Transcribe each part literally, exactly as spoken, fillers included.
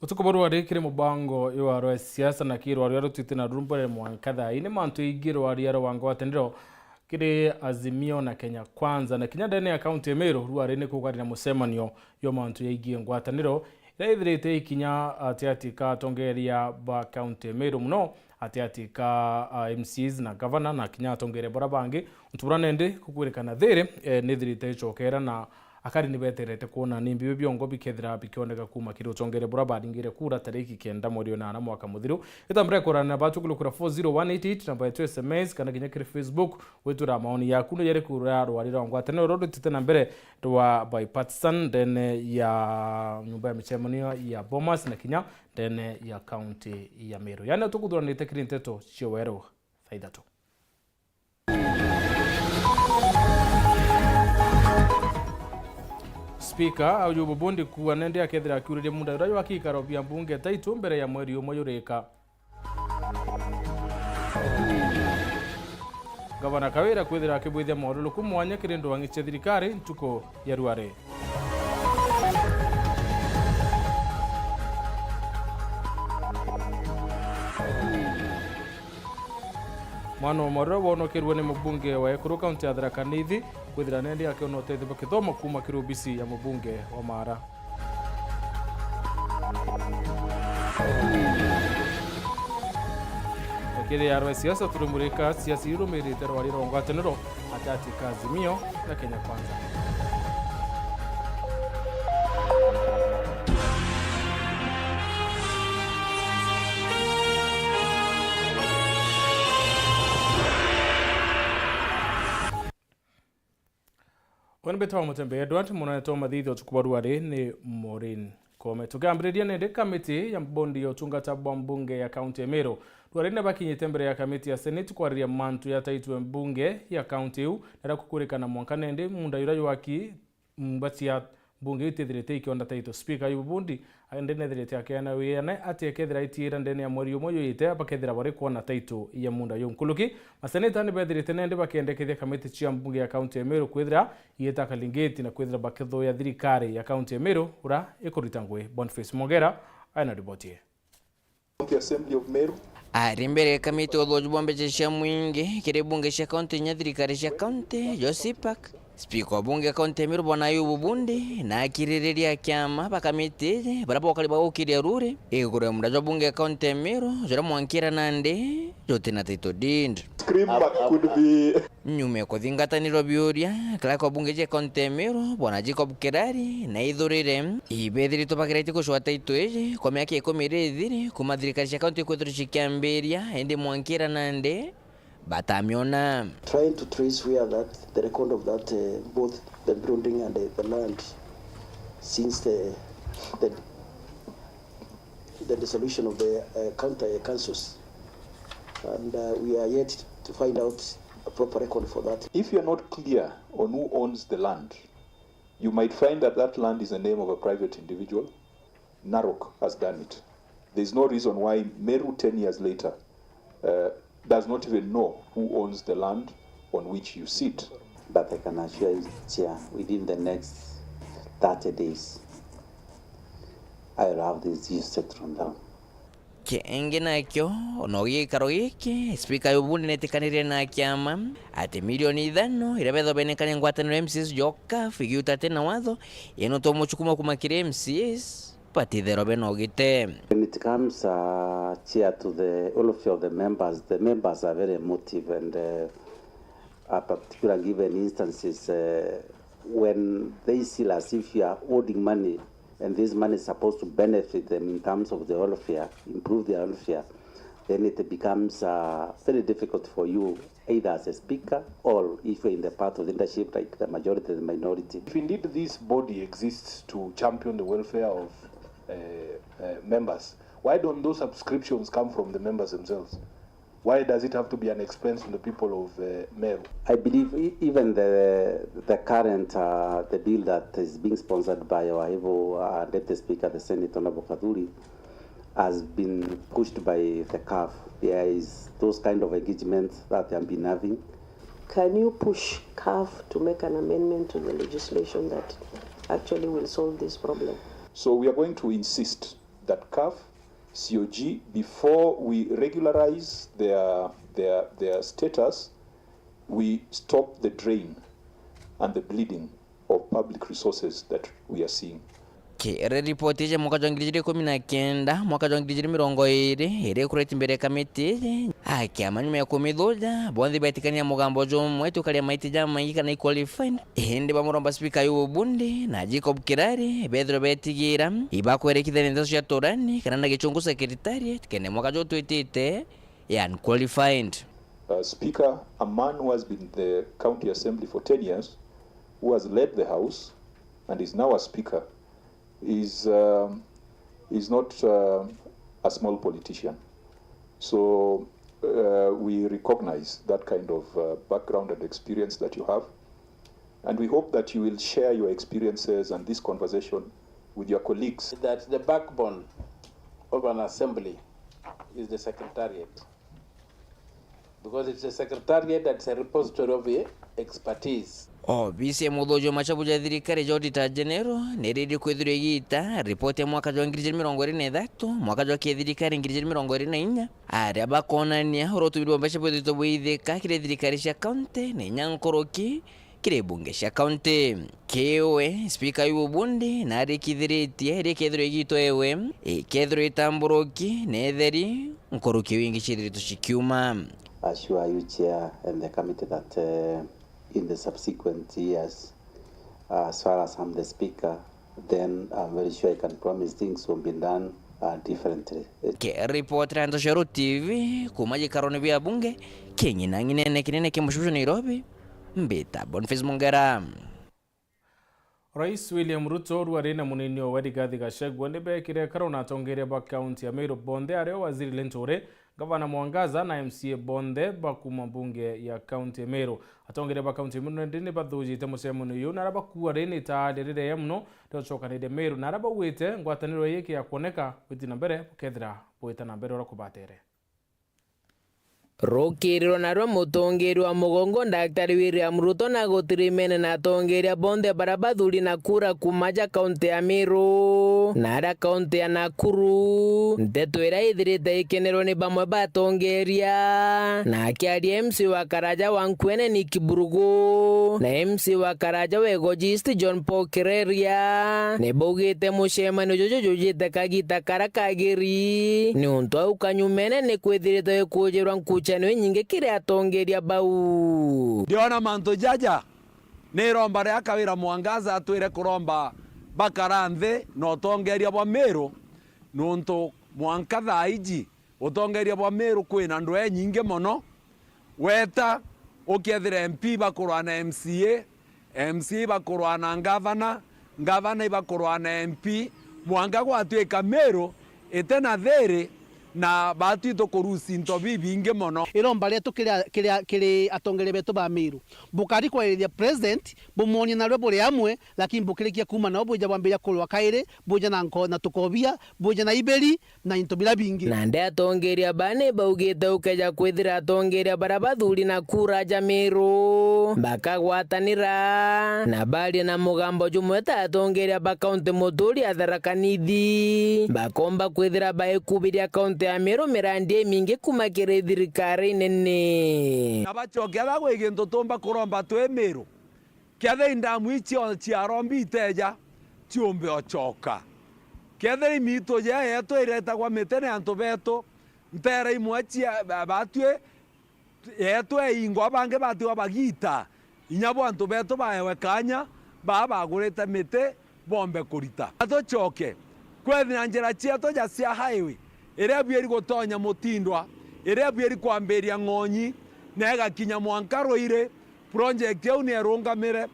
Utuku bwa rwari kiri mubango iwa rwa siasa na ki rwari rutwite na rumbure mwanka thaini mantu ingi rwari rwa ngwataniro kiri Azimio na Kenya Kwanza na kinya ndene ya kaunti ya Meru rwari ni kugarira mucemanio yo mantu yaigie ngwataniro iria ithirite ikinya atiati ka atongeria ba kaunti ya Meru muno atiati ka ah, M Cs na gavana na kinya atongeria bara bangi. Untu bura nende kukwirikana thiri eh, nithirite icokera na akari ni beterete kwona ni mbibi biongo bikethira bikioneka kuma kiri utongeria bura baringire kura tariki kenda mweri wa nana mwaka muthiru. Itambira kurana na batu kulukura four zero one eight eight namba yetu S M S kana kinya kiri Facebook. Witwira maoni yaku ni yari kura rwari rwa ngwataniro ruru rutite na mbere rwa bipartisan ndene ya nyumba ya micemanio ya Bomas na kinya ndene ya kaunti ya Meru. Yani tukuthuranite kiri nteto cia weru thaa ithatu. Spika Ayubu Bundi kuuga nende akethira akiuririe muunda uria jwa kiikaro bia mbunge taitu mbere ya mweri umwe jurika. Gavana Kawira kwithira akibwithia moruruku mwanya kiri ndwang'i cia thirikari ntuku ya ruari. Mwana umwe uria wonokerue ni mubunge wa Ekuru kaunti ya Tharaka Nithi kwithira nendi akiona utethio bwa kithomo kuuma kiri obisi ya mubunge wa Mara. Kiri arwa siasa turimurika siasa irumirite rwari rwa ngwataniro atati ka Azimio na Kenya Kwanza. Uni mbitwa Mutembe Edward, munene twa mathithio tukubwa rwari ni Maureen Kome. Tukiambiriria nindi kamiti ya bondi ya utungata bwa mbunge ya kaunti ya Meru. Rwari ni bakinyite mbere ya kamiti ya Senate kwariria mantu ya taitwe mbunge ya kaunti iu, na ria kukurikana mwanka nindi munda yuria jwaki nyumba cia mbunge itithirite ikionda taito. Spika Ayubu Bundi indi nethirite akiana wiana ati ekethira itiira ndene ya mweri umwe yuyite bakethira bari kwona taito ya munda yu. Nkuruki, maseneta ni bethirite nendi bakendekethia kamiti cia mbunge ya kaunti ya Meru kwithira iita kalingiti na kwithira bakithuya thirikari ya kaunti ya Meru ura ikuruta ngui. Boniface Mogera aina riboti ii. County Assembly of Meru. Ari mbere ya kamiti ya uthuji bwa mbeca cia mwingi kiri bunge cia kaunti inya thirikari cia kaunti, Joseph Park, spika wa bunge ya kaunti ya Meru Bwana Ayubu Bundi na akiririria kiama ba kamiti iji baria bokari bagukiria ruri iguru ya munda jwa bunge ya kaunti ya Meru juria mwankira nandi jutina title deed. Scream back could be Nyuma ya kuthingatanirwa biuria, clerk wa bunge cia kaunti ya Meru, Bwana Jacob Kirari, na ithurire, ibethiritwe bageretie gucwata itu iji kwa miaka ikumi iria ithiri, kuma thirikari cia kaunti ikwithirwa cikiambiria, indi mwankira nandi batamiona. Trying to trace where that, the record of that, uh, both the building and the, the land since the, the, the dissolution of the, uh, county councils. And, uh, we are yet to find out a proper record for that. If you're not clear on who owns the land, you might find that that land is the name of a private individual. Narok has done it. There's no reason why Meru, ten years later, uh, does not even know who owns the land on which you sit. But I can assure you, Chair, within the next thirty days, I will have this issue settled down. Kingi nakio, no gikaro giki, spika Ayubu Bundi netikanirie na kiama ati milioni ithano iria bethwa benekania ngwataniro ya M C As jwa CAF igiuta ati na watho, ino to mucukuma kuma kiri M C As, batitherwa bena ugite. When it comes, uh, chair, to the welfare of the members, the members are very emotive and, uh, a particular given instances, uh, when they feel as if you are holding money and this money is supposed to benefit them in terms of the welfare, improve their welfare, then it becomes, uh, very difficult for you, either as a speaker or if you're in the path of leadership, like the majority and the minority. If indeed this body exists to champion the welfare of, uh, uh, members, why don't those subscriptions come from the members themselves? Why does it have to be an expense to the people of, uh, Meru? I believe e-, even the, the current, uh, the bill that is being sponsored by our able, uh, Deputy Speaker, the Senate, Honorable Kathuri, has been pushed by the CAF. There is those kind of engagements that they have been having. Can you push CAF to make an amendment to the legislation that actually will solve this problem? So we are going to insist that CAF, C O G, before we regularize their, their, their status, we stop the drain and the bleeding of public resources that we are seeing. Kiri ripoti iji mwaka jwa ngiri ijiri ikumi na kenda, mwaka jwa ngiri ijiri mirongo iri, iri kureti mbere ya kamiti iji, akiama nyuma ya kumithuja, bonthe betikania mugambo jumwe, tukaria maiti jamaingi kana i qualified. Indi bamuromba Spika Ayubu Bundi na Jacob Kirari bethirwe betigira ibakwerekithania nteto cia turani kana na Gichungu Secretariat, kenda mwaka juu twitite ya unqualified. Uh, Speaker, a man who has been in the County Assembly for ten years, who has led the House and is now a Speaker, is, um, is not, um, a small politician. So, uh, we recognize that kind of, uh, background and experience that you have. And we hope that you will share your experiences and this conversation with your colleagues. That the backbone of an assembly is the secretariat. Because it's a secretariat that's a repository of, eh, expertise. Obisi ya muthuji wa machabu ja thirikari ja Auditor General niriri kwithirwa igiita ripoti ya mwaka jwa ngiri ijiri mirongo iri na ithatu, mwaka jwa kithirikari ngiri ijiri mirongo iri na inya, aria bakonania uria utumiri bwa mbeca bwithitwe bwithika kiri thirikari cia kaunti na inya nkuruki kiri bunge cia kaunti. Kiwe, Spika Ayubu Bundi narikithiritie rikethirwa igiitwa ewe ikethirwa itamburuki na itheri nkuruki wingi ciithiritwe cikiuma. Assure you, Chair, and the committee that, uh, in the subsequent years, uh, as far as I'm the Speaker, then I'm very sure I can promise things will be done, uh, differently. Kiripotera Ntoshero T V kuma gikaroni bia bunge, king'inang'inene kinene kia mucibusho Nairobi, mbita Boniface Mungera. Rais William Ruto, rwari na munini owe Rigathi Gachagua, ni beekire karo na atongeria ba kaunti ya Meru bonthe, ario Waziri Linturi, Gavana Mwangaza na M C A bonthe ba kuuma mbunge ya kaunti ya Meru. Atongeria ba kaunti ya Meru nandi ni bathujite mucemanio uyu, na aria bakuuga ri ni itaaria riria mono ria ucokaniria Meru, na aria baugite ngwataniro ii ikiakwoneka gwiti na mbere bukethira bwita na mbere uria kubatere. Rukiiriro narua mutongeria wa mugongo Daktari William Ruto na gutirimene na atongeria bonthe baria bathuri na kura kuuma ja kaunti ya Meru na aria kaunti ya Nakuru. Nteto iria ithirite ikenerwa ni bamwe ba atongeria, na akiaria M C wa Karaja wa Nkuene Nick Burugu na M C wa Karaja wa Igoji East John Paul Kireria, ni baugite mucemanio juju jujite kagita karia kagiri, niuntu au kanyumene ni kwithirite gwikujirwa nkuchanio inyingi kiri atongeria bau. Ndiona mantu jaja, ni iromba ria Kawira Mwangaza atwire kuromba bakara nthi na utongeria bwa Meru, niuntu mwanka thaa iji utongeria bwa Meru kwina ndwee nyingi mono. Weta, ukethira M P bakurwa na M C A, M C A ibakurwa na ngavana, ngavana ibakurwa na M P, mwanka gwatwika Meru ite na thiri, na batwi tukurusi into bibingi mono. Iromba rietu kiri, kiri, kiri atongeria betu ba Meru, bukari kwariria president, bumwonie narua buri amwe, lakini bukirikia kuuma nao bwija bwambiria kurwa kairi, bwija na nko-, na tukobia, bwija na iberi, na into biria bingi. Nandi atongeria baa ni baugite ukeja kwithira atongeria baria bathuri na kura ja Meru bakagwatanira na baria na mugambo jumwe ta atongeria ba kaunti muturi ya Tharaka Nithi, bakomba kwithira baikubiria kaunti ya Meru mirandi imingi kuuma kiri thirikari nene. Na bacoke aria gwi gintu tumba kuromba twi Meru. Kethira indamu icio ciarombi iteja, ciumbe ocoka. Kethira imitu ja yetu iretagwa miti ni antu betu, ntera imwe cia ba-, batwi yetu eingwa, bangi batiwa bagita, inya bo antu betu baewe kanya, baa bagurite miti, bombe kurita. Na tucoke, kwethira njira cietu ja cia highway, iria bwiri gutonya Mutindwa, iria bwiri kwambiria Ng'onyi, na igakinya mwanka Ruiri, project iu ni irungamire,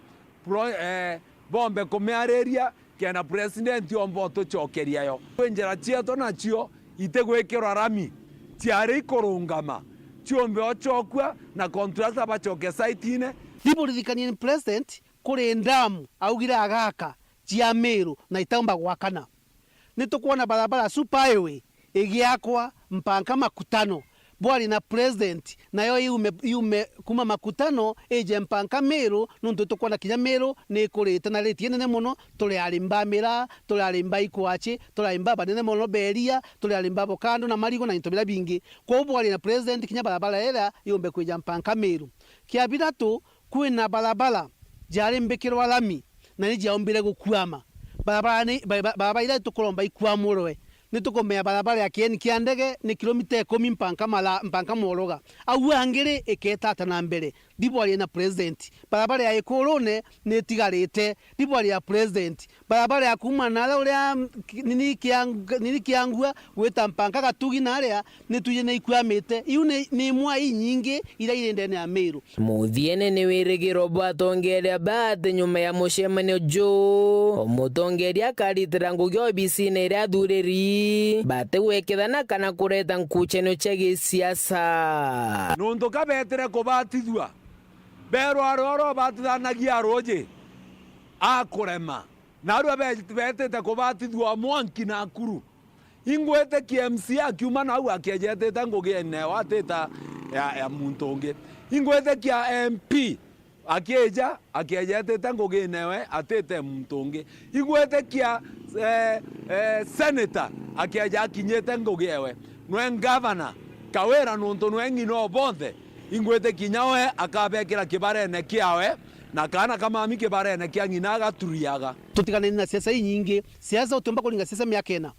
pro-, eh, bombe kumiariria, kenda president omba utucokeria yo. Kwi njira cietu nacio itigwikirwa rami, ciari ikurungama, ciumbe ocokua na contractor bacoke site-ine. Ni buririkanie ni president kuri ndamu augire agaka cia Meru na itaumba gwakana. Ni tukwona barabara super highway igiakwa mpanka Makutano, Bwaria na president, nayo yume, yume kuma Makutano, ije mpanka Meru, nontu tukwona kinya Meru ni ikurite na rate inene mono. Turi arimi ba miraa, turi arimi ba ikwachi, turi arimi ba banene mono ba iria, turi arimi ba avocado na marigu na into biria bingi. Kwou bwaria na president, kinya barabara iria yumbe kwija mpanka Meru. Kia bithatu, kwina barabara jari mbikirwa rami na ni jiaumbire gukwama. Barabara ni, ba-, ba-, barabara iria tukuromba ikwamurwe. Ni tukumenya barabara ya kieni kia ndege ni kilomita ikumi mpanka Mara-, mpanka Moroga. Au angi ri, iketa ata na mbere? Ndibwarie na president. Barabara ya Ikurune ni itigarite. Ndibwarie ya president. Barabara ya kuuma nara uria, mm, ki-, nini kia, nini Kiangua gwita mpanka Gatugi naria, ni twiji ni ikwamite. Iu ni, ni imwe inyingi iria iri ndene ya Meru. Muthiene ni wirigiro bwa atongeria baati nyuma ya mucemanio juu. Mutongeria akaritira ngugi obisine iria athuriri, batigwekethana kana kureta nkuchanio cia gisiasa. Nontu ka beetire kubatithua, beerwa aria uria ubatithanagia ruuji akurema, na arua be-, beetite kubatithua mwanki Nakuru. Ingwitikia M C A akiuma nau akiejetite ngugi enewe atita ya, ya muntu ungi. Ingwitikia M P akieja akiejetite ngugi enewe atite muntu ungi. Ingwitikia, eh, eh, senator akieja akinyite ngugi ewe. Nwe ngavana Kawira, nontu nwe ng'ina o bonthe, ingwitikia kinya we akabekira kibarene kiawe, na kaana ka mami kibarene kia ng'ina agaturiaga. Tutiganeni na siasa inyingi. Siasa utiumba kuringa siasa miaka ina.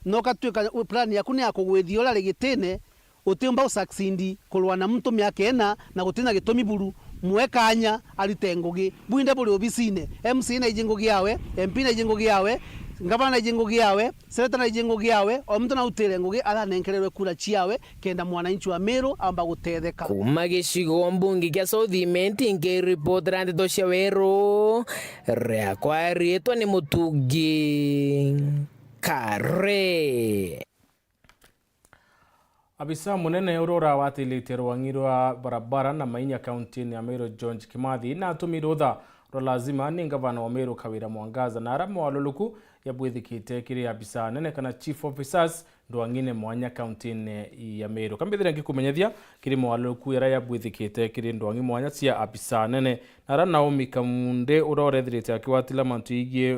Na ukatwika plan yaku ni ya kugwithia uria ri gitine, utiumba u succeed kurwa na muntu miaka ina na gutina gitumi buru. Mwe kanya arute ngugi. Bwinthe buri obisine, M C A naiji ngugi yawe, M P naiji ngugi yawe, ngavana naiji ngugi yawe, senator naiji ngugi yawe, o muntu nautire ngugi aranenkererwe kura ciawe kenda mwananchi wa Meru aumba gutetheka. Kuma gicigo mbunge kia South Imenti, nkiripotera ndeto cia Weru, riakwa riitwa ni Mutungi Kare. Abisa munene uria urawatiritie rwang'i rwa barabara na mainya kauntini ya Meru, George Kimathi, naatumi rutha rwa lazima ni ngavana wa Meru Kawira Mwangaza, na ara mwaluruku yabwithikite kiri abisa anene kana chief officers ndwang'ine mwanya kauntini ya Meru. Kambithire ngikumenyethia kiri mwaluruku yara yabwithikite kiri ndwang'i mwanya cia abisa anene, na ara Naomi Kamunde uria urethirite akiwatila mantu igii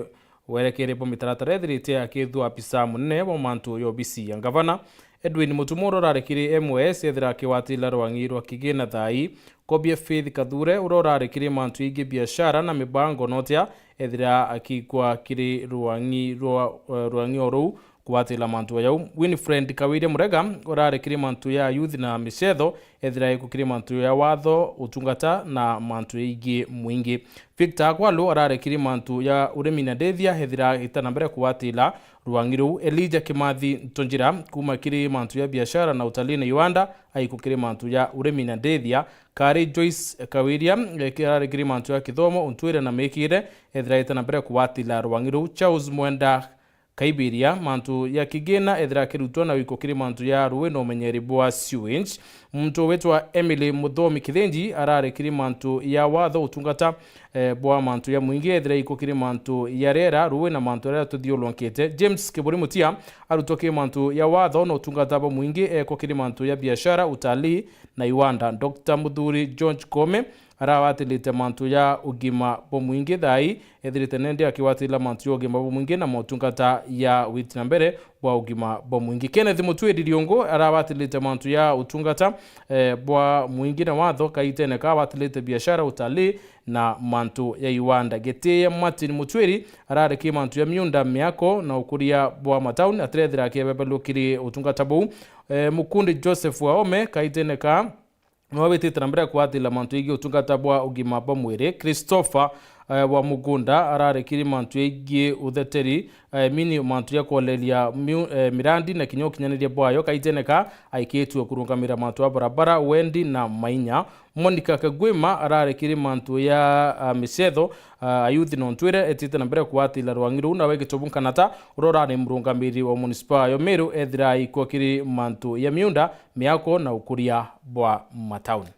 werekere bwa mitaratara ethirite akithua abisa munene bwa mantu ya obisi ya ngavana. Edwin Mutumo uria urari kiri M O S ethira akiwatila rwang'i rwa kigina thai. Kobie Faith Kathure uria urari kiri mantu igii biashara na mibango notia ethira akikwa kiri rwang'i rwa, eh, rwang'i o ruu kuwatila mantu o jau. Winfred Kawiria Murega urari kiri mantu ya youth na micetho ethira ikukiri mantu ya watho, utungata na mantu igii mwingi. Victor Akwalu arari kiri mantu ya urimi na ndithia ethira agita na mbere kuwatila rwang'i ruu. Elijah Kimathi Ntunjira kuma kiri mantu ya biashara na utalii na iwanda aiku kiri mantu ya urimi na ndithia. Kari Joyce Kawiria, eh, ki-, arari kiri mantu ya kithomo, untwire na mikire ethira agita na mbere kuwatila rwang'i ruu. Charles Mwenda Kaibiria, mantu ya kigina ethira akirutwa na wiko kiri mantu ya rui na umenyeri bwa sewage. Muntu witwa Emily Muthomi Kithinji arari kiri mantu ya watho, utungata, eh, bwa mantu ya mwingi ethira iko kiri mantu ya riera, rui na mantu aria tuthiurunkite. James Kiburi Mutia arutwa kiri mantu ya watho na utungata bwa mwingi eko kiri mantu ya biashara, utalii na iwanda. Doctor Muthuri George Kome arawatilite mantu ya ugima bwa mwingi thai, ethirite nende akiwatila mantu ya ugima bwa mwingi na motungata ya witi na mbere bwa ugima bwa mwingi. Kenneth Mutwiri Riungu arawatilite mantu ya utungata, eh, bwa mwingi na watho, kaitene ka awatilite biashara, utalii na mantu ya iwanda. Gitiye Martin Mutwiri arariki mantu ya miunda, miako na ukuria bwa matauni, atirethira akibebelukiri utungata buu. Eh, Mukundi Joseph Waome kaitene ka niwe witite na mbere kuatila mantu igii utungata bwa ugima bwa mwiri. Christopher, eh, wa Mugunda ararikiri mantu igii utheteri, eh, mini mantu ya kuoleria miu-, eh, mirandi na kinya ukinyaniria bwayo. Kaitene ka aikitue kurungamira mantu ya barabara, wendi na mainya. Monica Kagwima ararikiri mantu ya, ah, micetho, ah, ayuthi na untwire etite na mbere kuatila rwangi ruu, nawe Gitobu Nkanata uria urari murungamiri wa munisipa yo Meru ethira aikwa kiri mantu ya miunda, miako na ukuria bwa matauni.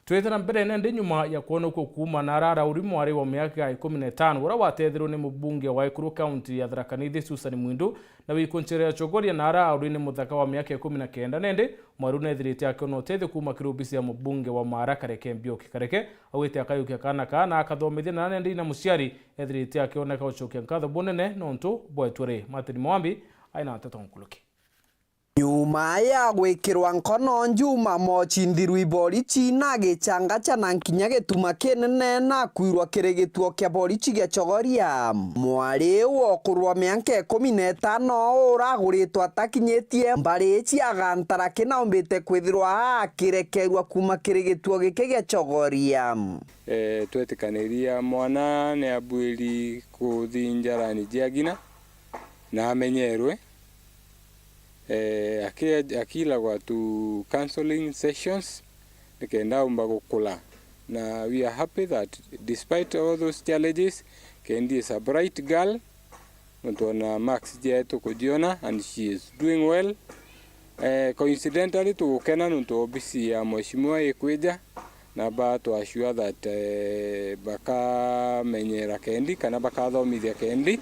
Twite na mbere nandi nyuma ya kwonokua kuuma na ara arauri mwari wa miaka ikumi na itano, uria watethirwe ni mubunge wa Ekuru kaunti ya Tharaka Nithi Susan Mwindu, na wikunchira ya Chogoria na ara arauri ni muthaka wa miaka ikumi na kenda, nandi mwari u nethirite akiona utethio kuuma kiri obisi ya mubunge wa Maara Kareke Mbiuki. Kareke augite akayukia kaana kaa na akathomithia na nandi na muciari ethirite akioneka ucokia nkatho bunene nontu bwetwe ri. Martin Mwambi aina nteto nkuruki. Nyuma ya gwikirwa nkono Juma Mochi nthiru iborichi na gichanga cha na nkinya gituma kinene na kwirwa kiri gituo kia borichi gia Chogoria, mwari ukurwa mianka ikumi na itano uraguritwe atakinyitie mbari cia gantara kinaumbite kwithirwa akirekerua kuuma kiri gituo giki gia Chogoria. Eh, twetikaniria mwana ni abwiri kuthi njarani cia gina na amenyerwe. Eh, aki-, akilagwa to counseling sessions nikenda aumba gukula. Na we are happy that despite all those challenges, Kendi is a bright girl, nontu ona marks cietu kujiona and she is doing well. Eh, coincidentally, tugukena nontu obisi ya mheshimiwa ikwija, na ba to assure that, eh, bakamenyera Kendi kana bakathomithia Kendi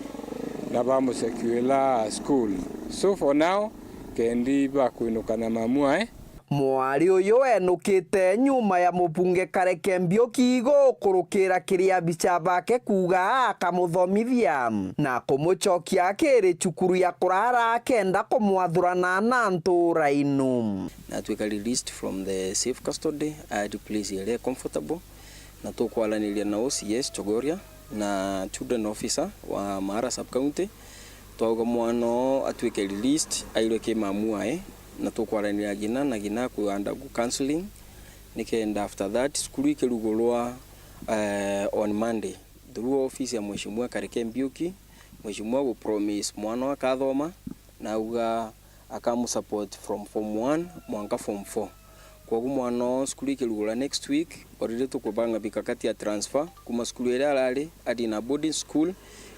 na bamusecuela school. So for now, Kendi bakwinuka na mamu ae. Mwari uyu enukite nyuma ya mubunge Kareke Mbiuki gukurukira kiri abicha bake kuuga akamuthomithia na kumucokia kiri cukuru ya kurara akenda kumwathurana na ntura inu. Natwika released from the safe custody at place iria comfortable, na tukwaraniria na O C S Chogoria na children officer wa Maara sub county, twauga mwana oo atwike released airwe ki mamu ae, na tukwaraniria gina na gina ku undergo counseling, nikenda after that cukuru ikirugurwa, eh, on Monday through office ya Mheshimiwa Kareke Mbiuki. Mheshimiwa gu promise mwana oo akathoma, na auga akamusupport from form one mwanka form four. Kwogu mwana oo cukuru ikirugura next week, already tukubanga mikakati ya transfer kuma cukuru iria arari athi na boarding school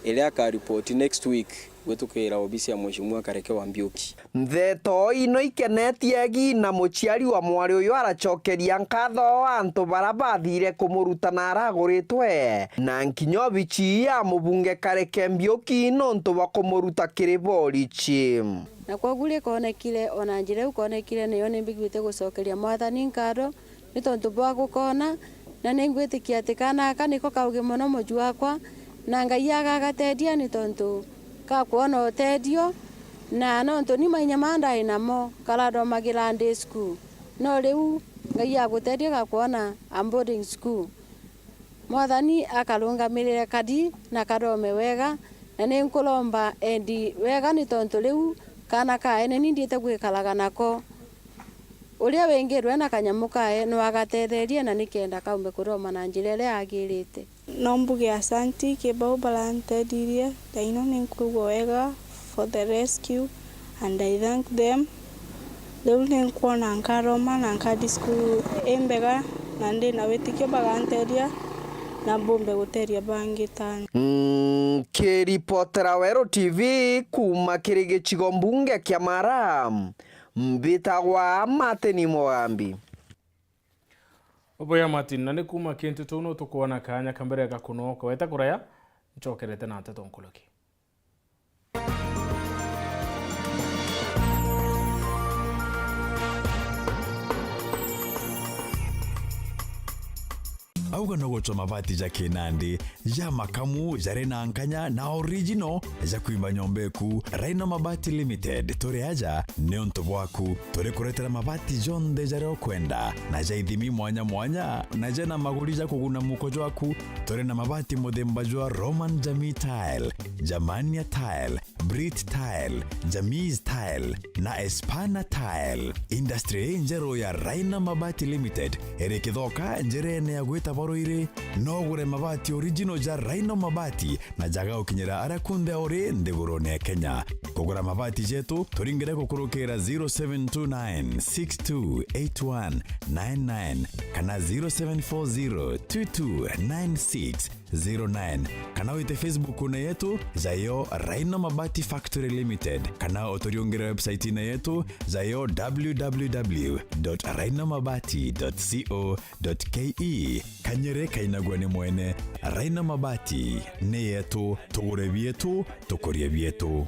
iria akaripoti next week gwitukira obisi ya Mheshimiwa Kareke wa Mbiuki. Ntheto ino ikenetie egi na muciari wa mwari uyu aracokeria nkatho antu bara bathire kumuruta na araguritwe, na nkinya obichi ya mubunge Kareke Mbiuki nontu bwa kumuruta kiri borichi. Na kwogu rikonekire, ona njira iu konekire, niyo nimbigwite gucokeria Mwathani nkatho ni tontu bwa gukona, na ningwitikia ati kaana aka niko kaugi mono muju wakwa, na Ngai agagateethia ni tontu ka kwona uteethio, na nontu ni mainya maa ndai namo karathomagira day school, no riu Ngai aguteethia gakwona a boarding school. Mwathani akarungamirire kadi na kathome wega, na ni nkuromba endi wega, ni tontu riu kaana kaene ni ndiite gwikaraga nako. Uria wingirwe na kanyamu kae no agatetherie, na nikenda kaumbe kuthoma na njira iria yagirite. No mbuge asanti ki bau barantethirie, thaino ni nkwigua wega for the rescue and I thank them. Riu ni nkwona nkaroma na nkathi cukuru imbega na ndi na witikio bagantethia na mbumbe guteethia bangi tani. Nkiripotera Weru T V kuuma kiri gicigo mbunge kia Mara, mbitagwa Martin Mugambi. Oboya Martin, na ni kuuma kintu tuu no tukwona kaanya ka mbere ga kunoka weta kuraya, ncokerete na nteto nkuruki. Auga no gucwa mabati ja kinandi, ja makamu, jari na nkanya na original, ja kwimba nyomba eku. Rhino Mabati Limited, turi aja niuntu bwaku. Turi kuretera mabati jonthe jaria ukwenda, na ja ithimi mwanya mwanya, na jena maguri ja kuguna muko jwaku. Turi na mabati muthemba jwa Roman Jamii Tile, Germania Tile, Brit Tile, Jamis Tile na Espana Tile. Industry injeru ya Raina Mabati Limited iri Kithoka, njirene ya gwita Baruiri. No ugure mabati original ja Raina Mabati na jaga gukinyira aria kunthe uri nthigurune ya Kenya. Kugura mabati jetu, turingire gukurukira zero seven two nine six two eight one nine nine kana zero seven four zero two two nine six zero nine, kana wite Facebook-une yetu, jayo Raina Mabati Factory Limited, kana uturiungire website-ini yetu, zayo w w w dot rhino mabati dot co dot k e. Kanyere kainagua ni mwene. Rhino Mabati ni yetu, tugure bietu, tukurie bietu.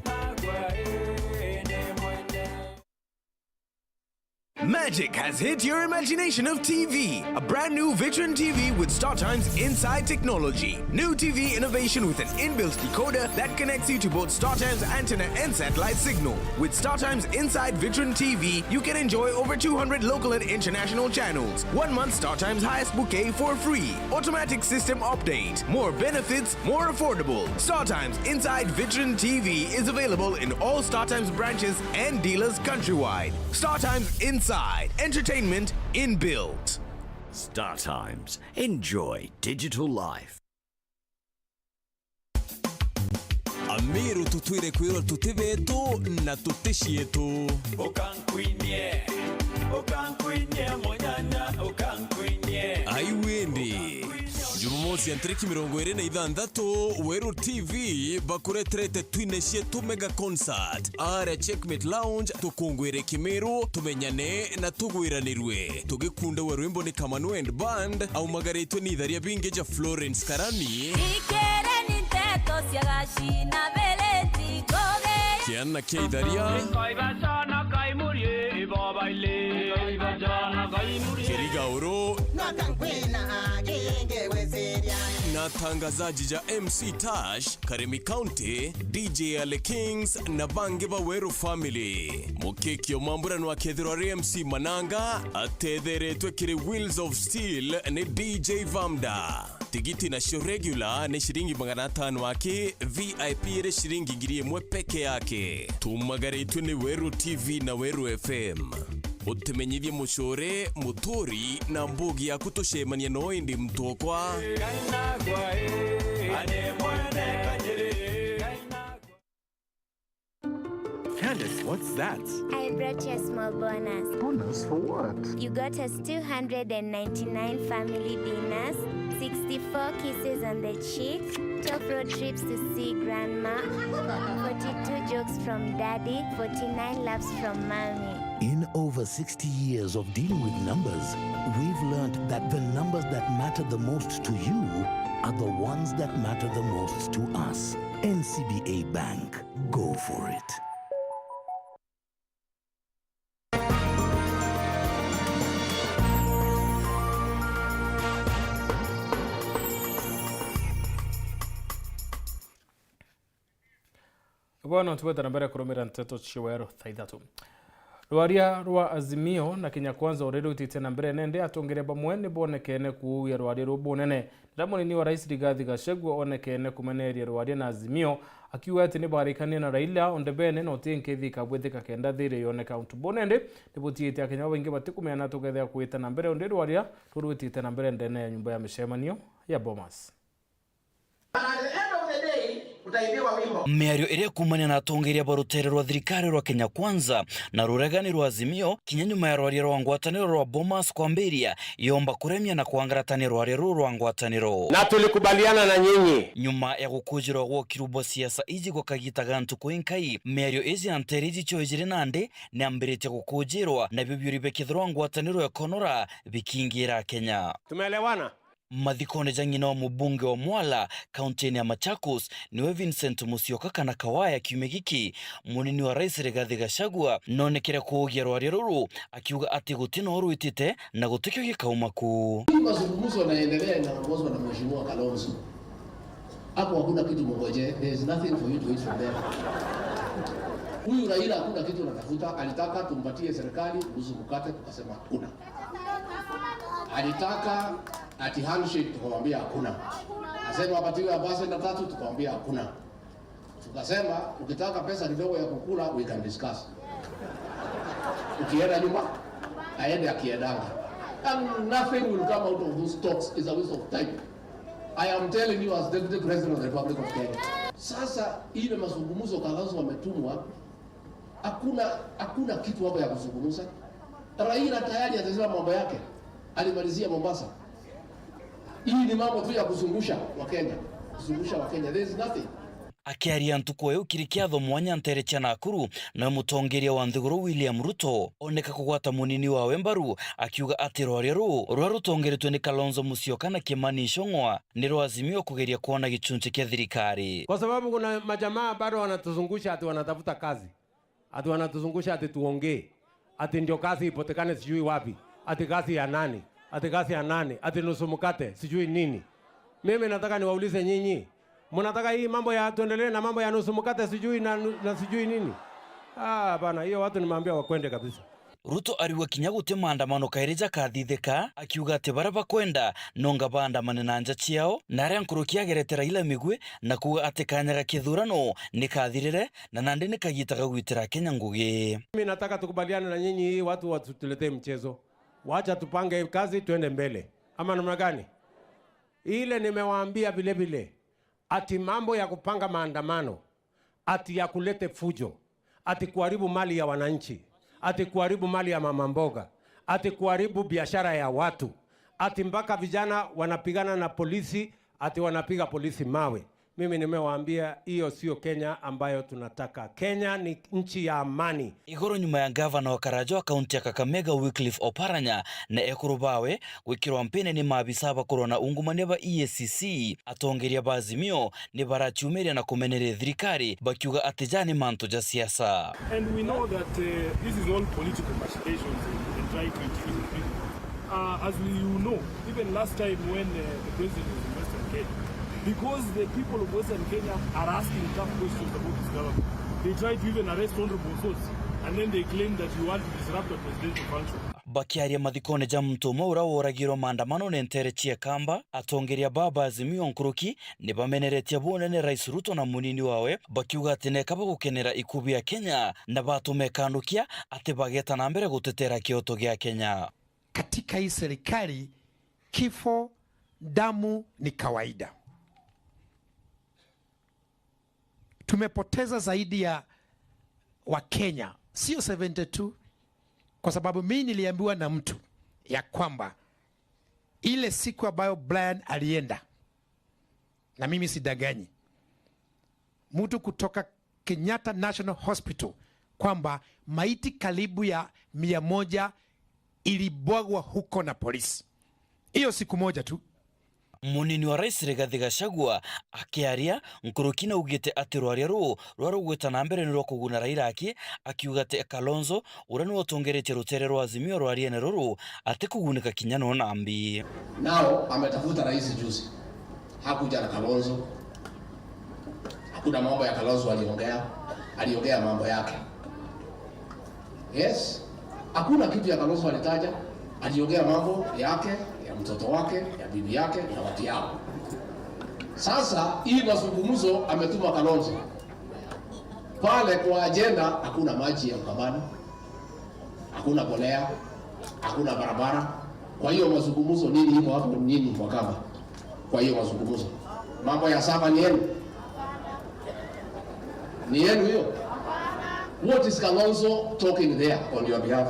Magic has hit your imagination of T V. A brand new Vitron T V with StarTime's inside technology. New T V innovation with an inbuilt decoder that connects you to both StarTime's antenna and satellite signal. With StarTime's inside Vitron T V, you can enjoy over two hundred local and international channels. One month StarTime's highest bouquet for free. Automatic system update. More benefits, more affordable. StarTimes inside Vitron T V is available in all StarTimes branches and dealers countrywide. StarTimes Inside. Entertainment inbuilt. StarTimes. Enjoy digital life. Amiru tutwire kwirwa tuti betu na tuti cietu. Ukankwinie, ukankwinie, munyanya, ukankwinie. Ai windi. Jumamosi ya ntariki mirongo iri na ithanthatu, Weru T V bakureterete twine cietu mega concert aria Checkmate Lounge, tukungwire Kimiru, tumenyane na tugwiranirue. Tugikundaua rwimbo ni Kamanu and Band, aumagaritwe ni itharia bingi ja Florence Karani. Ikereni nteto cia gaci na bereti ngugi. Kiana kia itharia. Kai bacana, kai murie, ibo baile. Kai bacana, kai murie. Kirigauru. Na atangazaji ja M C Tash, Karemi County, D J Ale Kings na bangi ba Weru Family. Mukiki o mambura nwakethirwa ari M C Mananga, atetheretwe kiri Wheels of Steel ni D J Vamda. Tigiti nacio regular ni ciringi magana atano aki, V I P iri ciringi ngiri imwe peke yake. Tumagaritwe ni Weru T V na Weru F M. Utimenyithie mucure, muturi, na mbugi yaku tucemania no indi mutokwa. Candace, what's that? I brought you a small bonus. Bonus for what? You got us two hundred and ninety-nine family dinners, sixty-four kisses on the cheek, twelve road trips to see grandma, forty-two jokes from daddy, forty-nine laughs from mommy. In over sixty years of dealing with numbers, we've learned that the numbers that matter the most to you are the ones that matter the most to us. N C B A Bank. Go for it. Bono tubwete na mbere kurumira nteto cia weru thaa ithatu. Rwaria rwa Azimio na Kenya Kwanza uria rwitite na mbere nende, atongeria bamwe ni bonekene kuugia rwaria ruu bunene. Riria munini wa rais Rigathi Gachagua onekene kumeneria rwaria na Azimio, akiuga ati ni barikanie na Raila o ndebene na uti nkethi ikabwithika kenda thiiri yoneka. Untu buu nende ni butiite akenya babaingi batikumenya na tukethia kwita na mbere undi rwaria ruu rwitite na mbere ndene ya nyumba ya micemanio ya Bomas. But at the end of the day, utaimbiwa wimbo. Miario iria ikumania na atongeria ba rutere rwa thirikari rwa Kenya Kwanza na ruregani rwa Azimio, kinya nyuma ya rwaria rwa ngwataniro rwa Bomas kwambiria, yomba kuremia na kwangarata ni rwaria ruu rwa ngwataniro. Na tulikubaliana na nyinyi. Nyuma ya gukujirwa gwa ukiru bwa siasa iji gwa kagita ga ntuku inkai, miario iji ya ntere iji cio ijiri nandi niambiritie gukujirwa, nabio biuri bikithirwa ngwataniro ya Konora bikingira Kenya. Tumeelewana? Mathikone ja ng'ina wa mubunge wa Mwala, kaunti-ini ya Machakos, niwe Vincent Musyoka kana Kawaya kiumia giki, munini wa rais Rigathi Gachagua, nonekere kuugia rwaria ruru, akiuga ati guti no rwitite na gutikio gikauma kuu. Hii mazungumzo yanaendelea, inaongozwa na Mheshimiwa Kalonzo. Hapo hakuna kitu mngoje, there is nothing for you to eat from there. Huyu Raila hakuna kitu anatafuta, alitaka tumpatie serikali, ruhusu mkate, tukasema hakuna. Alitaka ati handshake, tukamwambia hakuna. Asema apatiwe ambassador tatu, tukamwambia hakuna. Tukasema ukitaka pesa kidogo ya kukula, we can discuss. Ukienda nyuma, aende akiendanga. And nothing will come out of those talks, is a waste of time. I am telling you as Deputy President of the Republic of Kenya. Sasa ile mazungumzo Kalonzo wametumwa, hakuna, hakuna kitu hapo ya kuzungumza. Raila tayari atasema mambo yake. Alimalizia Mombasa. Hii ni mambo tu ya kuzungusha wa Kenya. Kuzungusha wa Kenya. There is nothing. Akiaria ntuku ya ukiri kiatho mwanya nteere cia Nakuru, nawe mutongeria wa nthiguru William Ruto oneka kugwata munini wawe mbaru, akiuga ati rwaria ruu ruria rutongeretwe ni Kalonzo Musyoka na Kimani Ichung'wa ni rwa Azimio kugeria kwona gichunchi kia thirikari. Kwa sababu kuna majamaa bado wanatuzungusha ati wanatafuta kazi, ati wanatuzungusha ati tuongee, ati ndio kazi ipotekane sijui wapi, ati kazi ya nani, ati kazi ya nani, ati nusu mkate sijui nini. Mimi nataka niwaulize nyinyi, mnataka hii mambo ya, tuendelee na mambo ya nusu mkate sijui na, na sijui nini? Ah, hapana, hiyo watu nimeambia wakwende kabisa. Ruto ariuga kinya guti maandamano kairi jakathithika, akiuga ati baria bakwenda nonga baandamane na nja ciao, na aria nkuruki agerete Raila migwi na kuuga ati kanya ga kithurano nikathirire, na nandi ni kagiita ga gwitira Kenya ngugi. Mimi nataka tukubaliane na nyinyi, hii watu wasituletee mchezo. Wacha tupange kazi, twende mbele. Ama namna gani? Ile nimewaambia vile vile, ati mambo ya kupanga maandamano, ati ya kulete fujo, ati kuharibu mali ya wananchi, ati kuharibu mali ya mama mboga, ati kuharibu biashara ya watu, ati mpaka vijana wanapigana na polisi, ati wanapiga polisi mawe. Mimi nimewaambia, hiyo sio Kenya ambayo tunataka. Kenya ni nchi ya amani. Igoro nyuma ya ngavana wa Karajo wa kaunti ya Kakamega, Wycliffe Oparanya, na ekuru bawe gwikirwa mpini ni maabisa bakurwa na ungumania ba E A C C, atongeria ba Azimio ni baraciumiria na kumeneria thirikari, bakiuga ati ja ni mantu ja siasa. And we know that, uh, this is all political machinations and, and trying to intimidate people. Uh, as we, you know, even last time when, uh, the president was in Western Kenya, because the people of Western Kenya are asking tough questions about his government, they tried to even arrest Honorable Sossi, and then they claim that you want to disrupt a presidential function. Bakiaria mathikone ja muntu umwe uria woragirwe maandamano ni ntere cia Kamba, atongeria ba Azimio nkuruki ni bameneretie bunene Rais Ruto na munini wawe, bakiuga ati neka bagukenera iku bia Kenya na batumekandukia ati bageta na mbere gutetera kioto gia Kenya. Katika hii serikali, kifo, damu ni kawaida. Tumepoteza zaidi ya Wakenya, sio seventy two, kwa sababu mimi niliambiwa na mtu ya kwamba ile siku ambayo Brian alienda, na mimi sidanganyi, mtu kutoka Kenyatta National Hospital, kwamba maiti karibu ya mia moja ilibwagwa huko na polisi. Hiyo siku moja tu. Munini wa Rais Rigathi Gachagua akiaria nkuruki naugite ati rwaria ruu ruria rugwita na mbere ni rwa kuguna Raila aki, akiuga ati Kalonzo uria niwe utongeretie rutere rwa Azimio rwariene ruru atikugunika kinya no nambi. Nao ametafuta rais juzi, hakuja na Kalonzo. Hakuna mambo ya Kalonzo aliongea, aliongea mambo yake. Yes, hakuna kitu ya Kalonzo alitaja, aliongea mambo yake, ya mtoto wake, ya bibi yake, ya watu yao. Sasa hii mazungumzo ametuma Kalonzo pale kwa ajenda, hakuna maji ya Ukambani, hakuna mbolea, hakuna barabara. Kwa hiyo mazungumzo nini iko hapo, nini kwa kama? Kwa hiyo mazungumzo, mambo ya saba ni yenu, ni yenu hiyo. What is Kalonzo talking there on your behalf?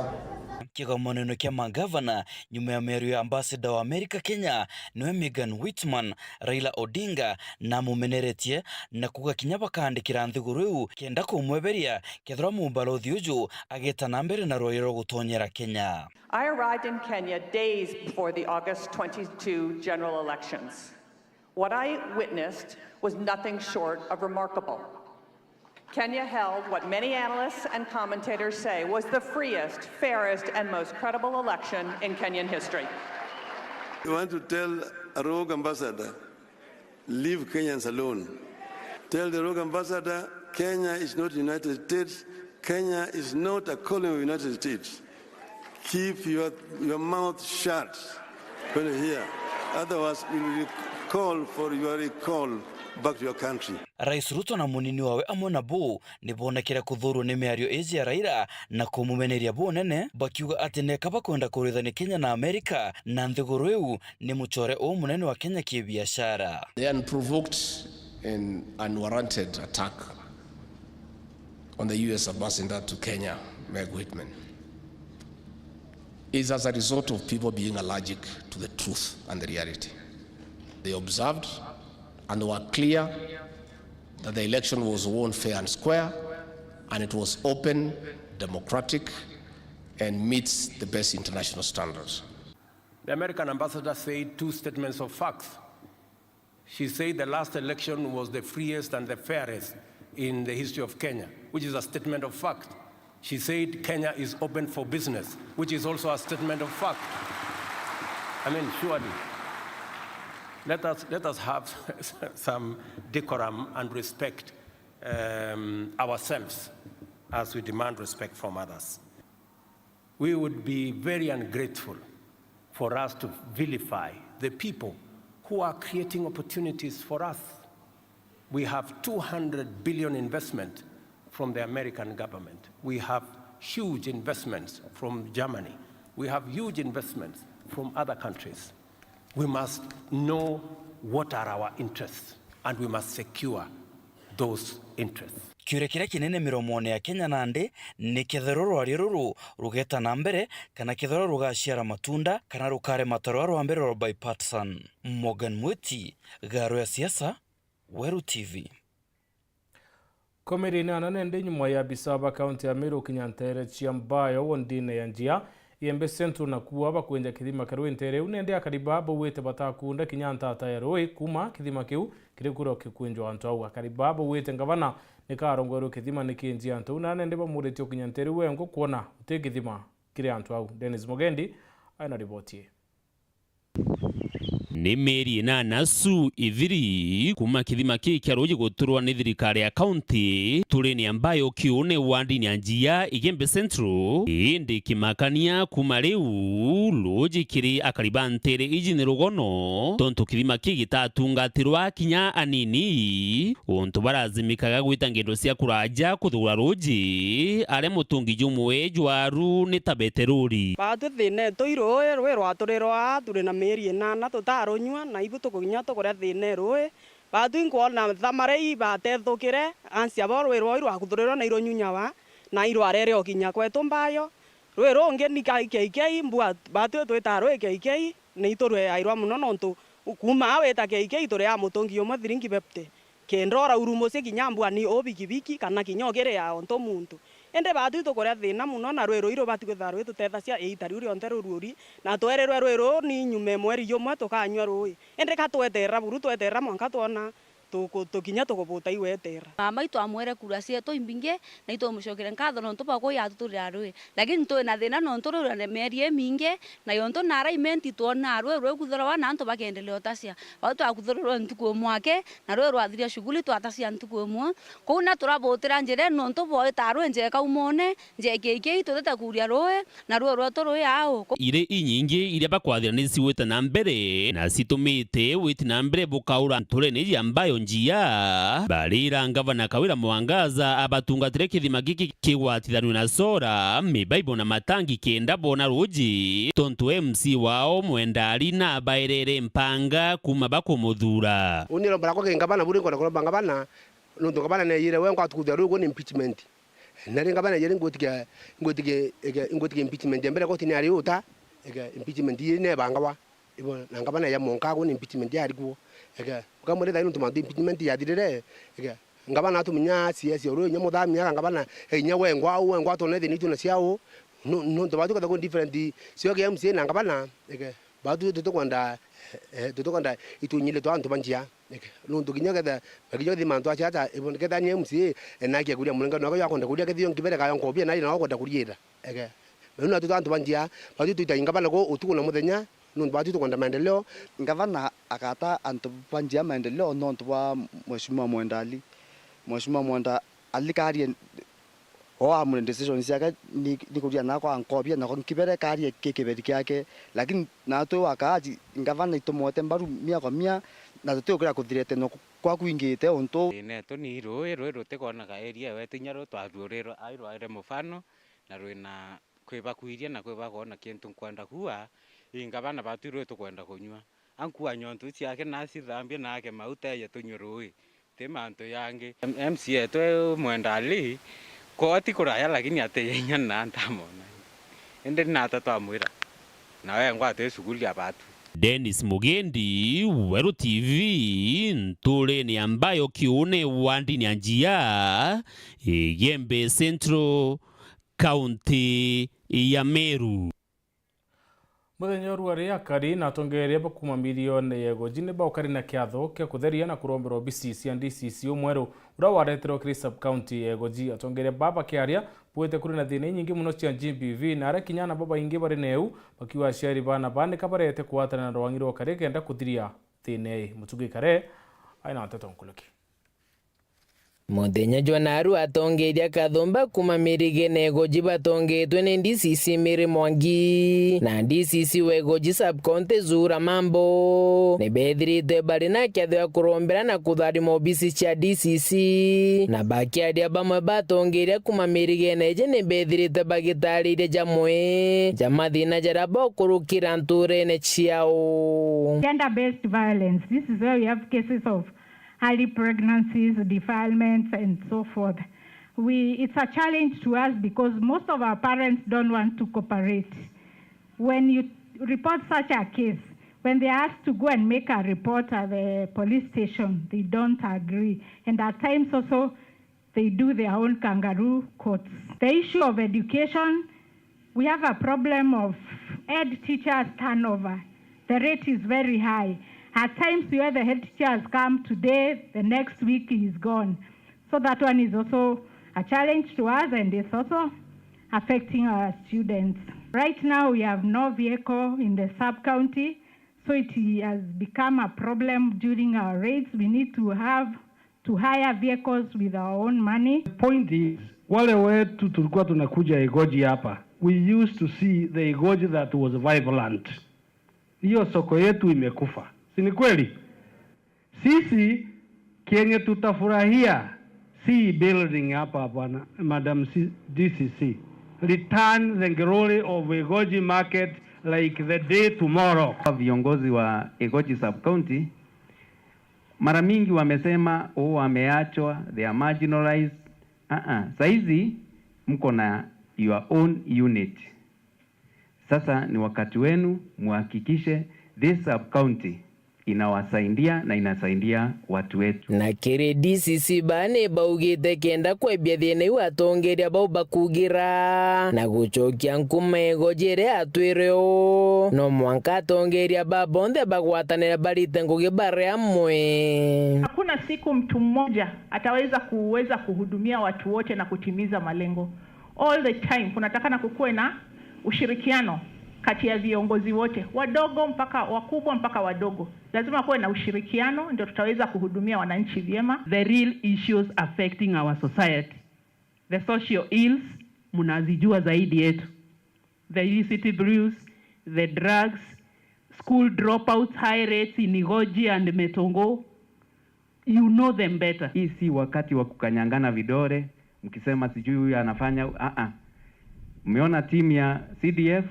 Kigomoneno kia magavana nyuma ya miario ya ambassador wa America Kenya niwe Megan Whitman, Raila Odinga namumeneretie na kuga kinya bakaandikira nthiguru iu kenda kumweberia kethirwa mubalothi uju ageta na mbere na rwaria rwa gutonyera Kenya. I arrived in Kenya days before the August twenty-two general elections. What I witnessed was nothing short of remarkable. Kenya held what many analysts and commentators say was the freest, fairest, and most credible election in Kenyan history. We want to tell a rogue ambassador, leave Kenyans alone. Tell the rogue ambassador, Kenya is not United States. Kenya is not a colony of United States. Keep your, your mouth shut when you hear. Otherwise, we will call for your recall back to your country. Rais Ruto na munini wawe amwe nabo nibonekire kuthurwo ni miario iji ya Raila na kumumeneria bunene, bakiuga ati neka bakwenda kurithania Kenya na America na nthiguru iu ni mucore umunene wa Kenya kibiashara. The unprovoked and unwarranted attack on the U S ambassador to Kenya, Meg Whitman, is as a result of people being allergic to the truth and the reality. They observed and were clear that the election was won fair and square, and it was open, democratic, and meets the best international standards. The American ambassador said two statements of facts. She said the last election was the freest and the fairest in the history of Kenya, which is a statement of fact. She said Kenya is open for business, which is also a statement of fact. I mean, surely, let us, let us have some decorum and respect, um, ourselves as we demand respect from others. We would be very ungrateful for us to vilify the people who are creating opportunities for us. We have two hundred billion investment from the American government. We have huge investments from Germany. We have huge investments from other countries. We must know what are our interests and we must secure those interests. Kiuria kiria kinene miromone ya Kenya nandi ni kethirwa rwaria ruru rugeta na mbere, kana kethirwa rugaciara matunda, kana rukare matarwa rwa mbere rwa bipartisan. Morgan Mwiti, Garo ya Siasa, Weru T V. Komiri inana nende nyuma ya abisa ba kaunti ya Meru kinya ntere cia Mbayo wondine ya Njia, Igembe Central, na kuua bakwenja kithima kia rui ntere iu, nende akari baa bauite batakunda kinya ntata ya rui kuma kithima kiu kiri kuria kikwinjwa antu au. Akari baa bauite ngavana ni karongoerwe kithima ni kinji antu au, na nende bamuritie ukinya ntere iu wengwa kwona uti kithima kiri antu au. Dennis Mugendi aina riboti ii. Ni mieri inana cu ithiri kuma kithima kii kia ruuji guturwa ni thirikari ya kaunti, turine ya Mbayo kiune wandini ya Njia, Igembe Central, indi kimakania kuma riu ruuji kiri akari ba ntere iji ni rugono, tontu kithima kii gitatungatirwa kinya anini, untu barazimikaga gwita ngendo cia kuraja kuthugura ruuji, aria mutungi jumwe jwaru ni ta beterori. Baatwi thina etu i ruui, ruui rwaturirwa aa, turi na mieri inana tutarunyua, na ibu tukukinya tukuria thina e ruui. Baatwi nkwona thamara ibatethukire, ansi abo ruui rwao irwakuthurirwa na irunyunyawa, na irwarere o kinya kwetu Mbayo. Ruui rungi ni ka-, K K, mbua baatwi twitaa ruui K K, ni iturweairwa mono nontu kuuma aa wita K K turi a mutungi jumwe thiringi fifty. Kenda urauru mucii kinya mbua ni u bikibiki kana kinya ugiria onto muntu. Indi baatwi tukuria thina mono na ruui ruu rubati kwithirwa rwitutethacia iita riu rionthe ruruuri, na twerirwe ruui ruu ni nyuma e mweri jumwe tukanyua ruui. Indi ka tweterera buru, tweterera mwanka twona tuku-, tukinya tukubuta igweterera. Mama itwamwere kura cietu imbingi, na itumucokere nkatho nontu bwa kuya atuturira ruui. Lakini twi na thina nontu ruui rwa mieri imingi, na yontu nara imenti twonaa ruui rwikuthirwa na antu bakendelea utacia. Bau twakuthirwa ntuku imwe aki, na ruui rwathiria shughuli twatacia ntuku imwe. Kou na turabutira njira nontu bwa itaa ruui njeka umone, njeki iki tutete kuria ruui, na ruui rwetu rui au. Iri inyingi iria bakwathira ni cigwite na mbere, na citumite witi na mbere bukaura nturene iji ya Mbayo Njia. Barira ngavana Kawira Mwangaza abatungatire kithima giki kigwatithanue na sora, mibaibo na matangi kenda bona ruuji, tontu M C wao Mwendali nabaerere mpanga kuma bakumuthura. Uni romba rakwa ki ngavana, buri nkwenda kuromba ngavana, nontu ngavana neeyire we ngwatukuthia ruuji ni impeachment. Na ri ngavana yeri ngwitikia, ngwitikia, ege, ngwitikia impeachment ya mbere kotini ari uta, ege, impeachment ii nebangawa. Ibo, na ngavana ya monka agu ni impeachment yari kuo. Ege, ukamwira thaini nontu mantu impeachment yathirire, ege, ngavana atuminya C S o ruo, inya muthamia, aka ngavana, e, inya wengwa, au wengwa atone thina itu na ciao. No, nontu batu katha ku different, cio ke M C A na ngavana, ege, batu tutikwenda, e, tutikwenda itunyile twa antu ba Njia. Niki? Nontu kinya ketha, kinya kethi mantu acio aja, ibo, ketha ni M C A, e, na akia kuria murenga, nako yakwenda kuria, kethi yo nkibere kayo nkobia, na ina kwenda kuriira. Ege. Menu natu antu ba Njia, batu twita ingabana ko utuku na muthenya, nontu batu tukwenda maendeleo. Ngavana akata antu ba Njia maendeleo nontu bwa Mheshimiwa Mwenda Ali. Mheshimiwa Mwenda Ali karie o amwire decision ciake ni, ni kuria nako ankobia, nako nkibere karie ki kiberi kiake. Lakini natwi wakaaji, ngavana itumwete mbaru mia kwa mia, na tutiukira kuthirete no kwa kwingite untu. Thina etu ni ruui, ruui rutikwonaga area yetu inya ru twaruurirwe, ai rwaire mufano, na rwina kwi bakwiria na kwi bakwona kintu nkwenda kuua, ii ngavana batu ruui tukwenda kunyua. Ankua nyontu ciake na acithambie na ake mauta eje tunywe ruui. Ti mantu yangi. M-, M C A etu Mwenda Ali, kwoo ti kuraya lakini atiye inya na ndamona. Indi ni nata twamwira? Na we ngwate shughuli ya batu. Dennis Mugendi, Weru T V, nturene ya Mbayo Kiune, wandini ya Njia, Igembe Central, kaunti ya Meru. Muthenya uru ari akari na atongeria ba kuma mirioni ya Igoji ni baukari na kiatho kia kutheria na kurombera obisi cia D C C umweru uria wareterwe kiri sub county ya Igoji. Atongeria baba bakiaria bwite kuri na thina inyingi muno cia G B V, na aria kinya ana babaingi bari na eu bakiuga aciari bana baa nika barete kwatana na rwangi rwa ukari kenda kuthiria thina ii. Mutugi Kare aina nteto nkuruki. Muthenya jwa naru atongeria kathumba kuma mirigene Igoji batongetwe ni D C C Mary Mwangi na D C C wa Igoji sub county Zuhura Mambo ni bethirite bari na kiatho ya kurombera na kutharima obisi cia D C C, na bakiaria bamwe batongeria kuma mirigene iji ni bethirite bagitariria jamwe ja mathina jaria bokurukira nturene ciao. Gender-based violence. This is where we have cases of early pregnancies, defilements, and so forth. We, it's a challenge to us because most of our parents don't want to cooperate. When you report such a case, when they are asked to go and make a report at the police station, they don't agree. And at times also, they do their own kangaroo courts. The issue of education, we have a problem of head teachers turnover. The rate is very high. At times, where the head teachers come today, the next week he is gone. So that one is also a challenge to us and is also affecting our students. Right now, we have no vehicle in the sub-county, so it has become a problem during our raids. We need to have to hire vehicles with our own money. The point is, wale wetu tulikuwa tunakuja Igoji hapa, we used to see the Igoji that was vibrant. Hiyo soko yetu imekufa. Si ni kweli? Sisi kenye tutafurahia si building hapa, bwana, Madam C-, D C C. Return the glory of Igoji market like the day tomorrow. Viongozi wa Igoji sub-county mara mingi wamesema, "Oh, wameachwa, they are marginalized." Ah, ah, saizi mko na your own unit. Sasa ni wakati wenu muhakikishe this sub-county inawasaidia na inasaidia watu wetu. Na kiri D C C baa ni baugite kenda kwebia thina iu atongeria bau bakugira na gucokia nkuma Igoji iria atwire uu, no mwanka atongeria ba bonthe bagwatanire barite ngugi bari amwe. Hakuna siku mtu mmoja ataweza kuweza kuhudumia watu wote na kutimiza malengo. All the time kunatakana kukuwe na ushirikiano kati ya viongozi wote, wadogo mpaka wakubwa mpaka wadogo. Lazima kuwe na ushirikiano ndio tutaweza kuhudumia wananchi vyema. The real issues affecting our society, the social ills, mnazijua zaidi yetu. The illicit brews, the drugs, school dropouts, high rates in Igoji and Metongo. You know them better. Hii si wakati wa kukanyangana vidole, mkisema sijui huyu anafanya, ah, ah. Mmeona team ya C D F,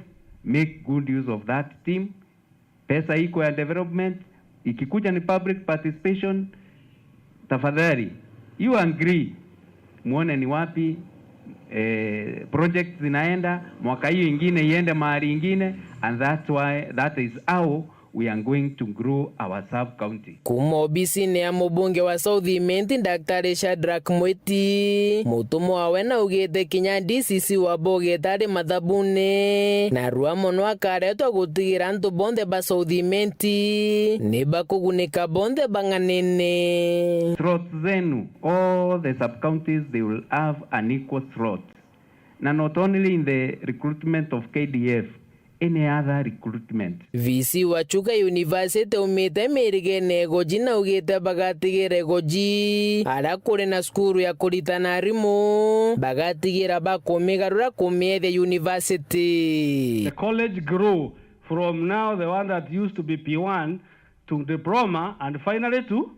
make good use of that team. Pesa iko ya development, ikikuja ni public participation, tafadhali, you agree, muone ni wapi, eh, project zinaenda, mwaka hiyo ingine iende mahali ingine, and that's why, that is how we are going to grow our sub-county. Kuma obisini ya mubunge wa South Imenti, Daktari Shadrack Mwiti, mutumwa wawe naugite kinya D C C wa Bogeta ari mathabuni, na rua mono akaretwa gutigira antu bonthe ba South Imenti ni bakugunika bonthe bang'anene. Slots zenu, all the sub-counties, they will have an equal slot. Na not only in the recruitment of K D F, any other recruitment. V C wa Chuka University umite mirigene Igoji naugite bagatigira Igoji aria kuri na cukuru ya kuritana arimu, bagatigira bakumigarura kumiethia university. The college grew from now, the one that used to be P one, to diploma and finally to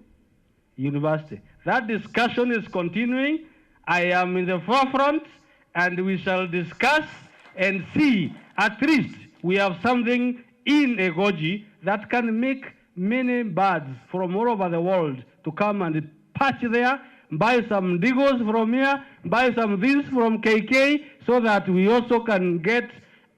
university. That discussion is continuing. I am in the forefront and we shall discuss and see. At least we have something in Igoji that can make many birds from all over the world to come and patch there, buy some digos from here, buy some things from K K, so that we also can get,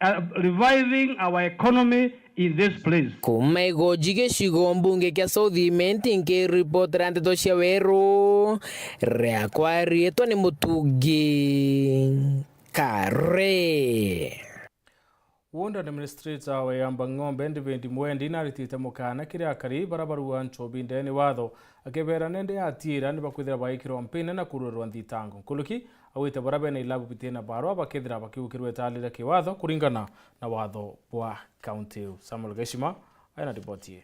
uh, reviving our economy in this place. Kuuma Igoji gicigo mbunge kia South Imenti, nkiripotera nteto cia Weru, riakwa riitwa ni Mutungi Kare. Ward Administrator wa Igamba Ng'ombe, David Mwendi, naritite mukana kiri akari bara barua nchobi ndene watho, akibera nende atiira ni bakwithira baikirwa mpini na kururwa nthitango. Nkuruki, augite bara bena ilabu bitina barua bakethira bakiukirwa itali ria kiwatho kuringana na watho bwa kaunti iu. Samuel Geshima aina riboti ii.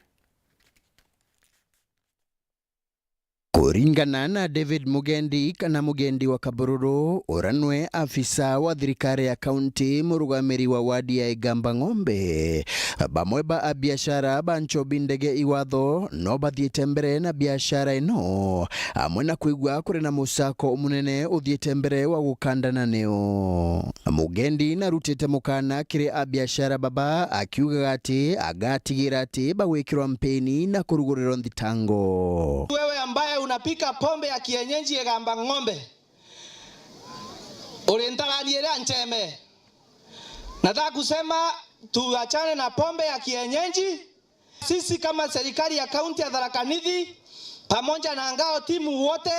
Kuringana na David Mugendi kana Mugendi wa Kabururu, uria nwe afisa wa thirikari ya kaunti, murugamiri wa wadi ya Igamba Ng'ombe, bamwe ba abiashara ba nchobi ndege iwatho no bathiite mbere na biashara ino, amwe na kwigua kuri na musako munene uthiite mbere wa gukandana nio. Mugendi narutite mukana kiri abiashara baba akiugaga ati agatigira ati bagwikirwa mpini na kurugurirwa nthitango. Wewe ambaye unapika pombe ya kienyeji Igamba Ng'ombe, urintaranie iria ncheme. Nataka kusema tuachane na pombe ya kienyeji. Sisi kama serikali ya kaunti ya Tharaka Nithi, pamoja na Ngao timu wote,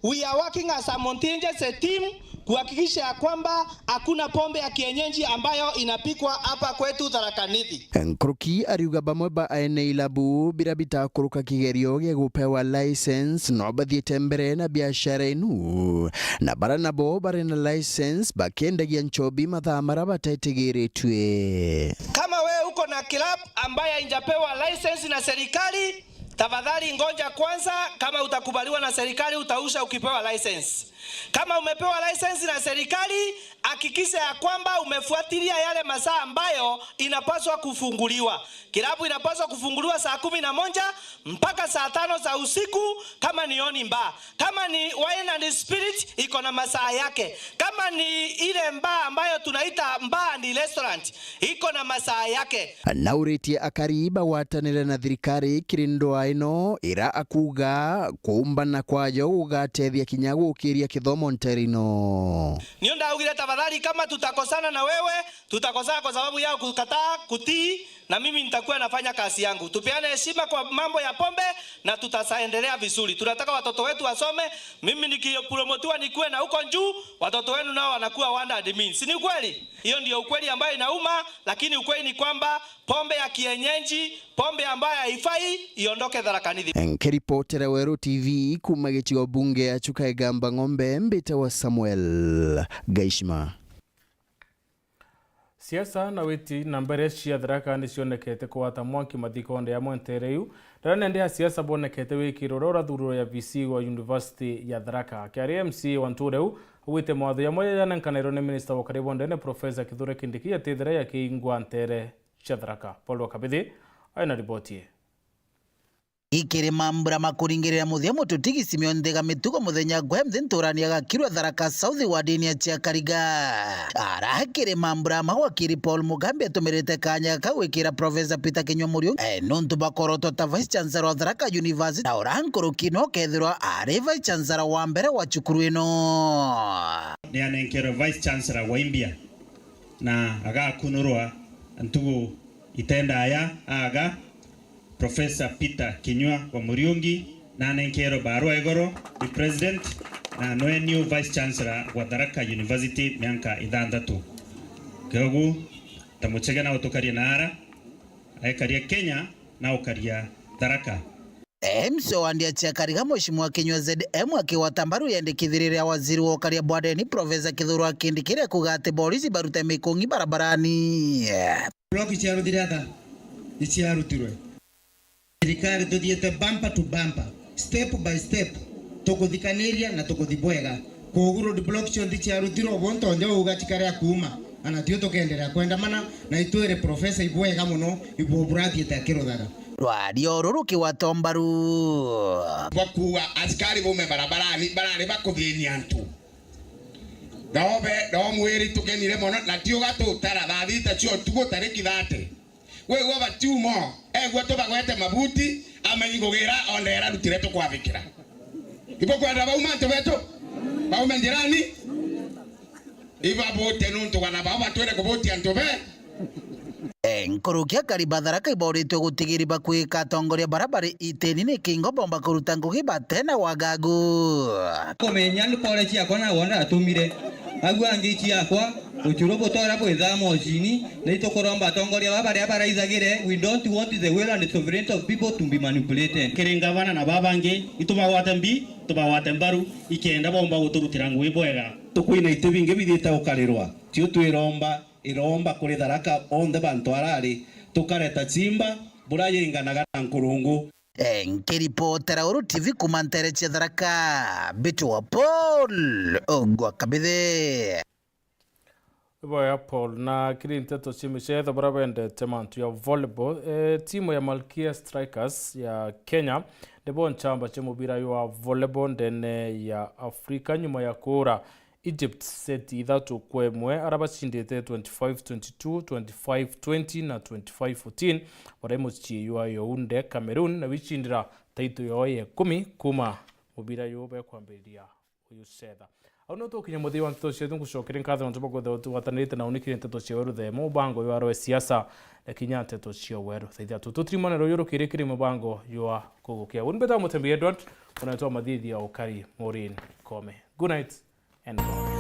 we are working as a contingency team kuhakikisha ya kwamba hakuna pombe ya kienyeji ambayo inapikwa hapa kwetu Tharaka Nithi. Nkuruki ariuga bamwe ba aene ilabu bira bitakuruka kigerio gia gupewa license no bathiite mbere na biashara inu, na bara nabo bari na license bakiendagia nchobi mathaa mara batetigiritue. Kama wewe uko na club ambaye haijapewa license na serikali, tafadhali ngoja kwanza, kama utakubaliwa na serikali, utausha ukipewa license. Kama umepewa license na serikali, hakikisha ya kwamba umefuatilia yale masaa ambayo inapaswa kufunguliwa. Kilabu inapaswa kufunguliwa saa kumi na moja mpaka saa tano za usiku, kama ni on bar. Kama ni wine and spirit, iko na masaa yake. Kama ni ile bar ambayo tunaita bar and restaurant, iko na masaa yake. Nauritie akari bagwatanire na thirikari kiri ndwaa ino ira akuuga kuumbana kwayo gugatethia kinya gukiria kithomo nteere ino. Nio ndaugire, tafadhali, kama tutakosana na wewe, tutakosana kwa sababu ya kukataa kutii, na mimi nitakuwa nafanya kazi yangu. Tupeane heshima kwa mambo ya pombe na tutaendelea vizuri. Tunataka watoto wetu wasome. Mimi nikipromotiwa nikuwe na huko juu, watoto wenu nao wanakuwa ward admin. Si ni ukweli? Hiyo ndio ukweli ambayo inauma, lakini ukweli ni kwamba pombe ya kienyeji, pombe ambayo haifai, iondoke Tharaka Nithi. Nkiripotera Weru T V kuuma gicigo bunge ya Chuka Igamba Ng'ombe, mbitawa Samuel Gaishima. Siasa na witi na mbere cia Tharaka ni cionekete kugwata mwanki mathikonde ya mwentere iu, riria nende a siasa bonekete wikiro uria urathurwo ya V C wa University ya Tharaka. Akiaria M C A wa ntuura iu, augite mawatho jamwe janenkanirwe ni minista wa ukari bwa ndene Professor Kithure Kindiki yatithira yakiingwa ntere cia Tharaka. Paul wa Kabithi aina riboti ii. Ikiri mambura makuringirira muthia mututigi Simeon Thiga Mitugo muthenya gwa mthi nturani ya Gakirwa Tharaka South wardini ya Chiakariga. Ara kiri mambura ma wakiri Paul Mugambi atumirite kanya ka gwikira Professor Peter Kinyua Muriungi, eh, nuntu bakorotwo ta Vice Chancellor wa Tharaka University, na ura nkuruki no kethirwa ari Vice Chancellor wa mbere wa cukuru ino. Ni anenkerwe Vice Chancellor wa imbia na agakunurwa ntugu itendaya aga. Professor Peter Kinyua wa Muriungi nanenkerwe barua igoro ni President, na nwe new Vice Chancellor wa Tharaka University mianka ithanthatu. Kiogu, ta Muchege na utukarie na ara, aekaria Kenya na ukaria Tharaka. M C A wa wadi ya Chiakariga Mheshimiwa Kinyua Z M akigwata mbaru yendekithirire ya waziri wa ukaria bwa ndene Professor Kithure Kindiki ria kuuga ati borisi barute mikungi barabarani. Block ciaruthire ata? Ni ciarutirwe. Thirikari tuthiite bumper to bumper, step by step, tukuthikaniria na tukuthi bwega. Kogu road block cionthe ciarutirwe, ubu ntonja uga cikare a kuuma, ana tio tukenderea kwendamana, na itwire professor ibwega muno, ibu burathiite akiruthaga. Rwario ruru kigwatwa mbaru. Bakuuga askari baume barabarani, barari bakuthinia antu. Nao be, nao mwiri tukenire mono, na tiuga tutara thaa thita cia utuku tariki thirty. Wigua batiumo, egua tubagwete mabuti, amenyi ngugira onde irarutire tukwathikira. Ibukwenda baume antu betu? Baume njirani? Ibabute nuntu kana bao batwire kubutia antu be? Nkuruki akari ba Tharaka ibauritwe gutigiri bakwika atongoria bara bari itini ni kingo bomba kuruta ngugi batena wagagu. Kumenya ni pole ciakwa na wona atumire. Agu angi ciakwa, uchuru butora bwithaa mocini, ni tukuromba atongoria ba baria baraithagire, we don't want the will and sovereignty of people to be manipulated. Kiri ngavana na babangi, itubagwate mbi, tubagwate mbaru, ikenda bomba guturutira ngugi bwega. Tukwina iti bingi bithiite gukarirwa, tio twiromba, iromba kuri Tharaka onthe bantu arari, tukareta chimba, burayinganaga na nkurungu. Eh, nkiripotera Uru T V kuma ntere cia Tharaka, Bitu wa Paul Ogwa Kabithe. Iboya Paul, na kiri nteto cia micetho, bara bendete mantu ya volleyball, eh, timu ya Malkia Strikers ya Kenya nibo nchamba cia mubira jwa volleyball ndene ya Afrika nyuma ya kuura Egypt seti ithatu kwa imwe, ara bacindite twenty-five twenty-two, twenty-five twenty na twenty-five fourteen, baria mucii jwa Yaounde, Cameroon, na wicindira taito yao ya ikumi kuma mubira juu bekwambiriria uyu cetha. Au no tukinya muthia wa nteto cietu, ngucokere nkatho nontu bwa kwithirwa tugwatanirite na unikire nteto cia weru the mubango jwa rwe siasa na kinya nteto cia weru. Thaithia tu tutirimane ruyu rukiri kiri mubango jwa kugukia. Uni mbeta Mutembi Edward, unetwa mathithia ukari Maureen Kome. Good night and God.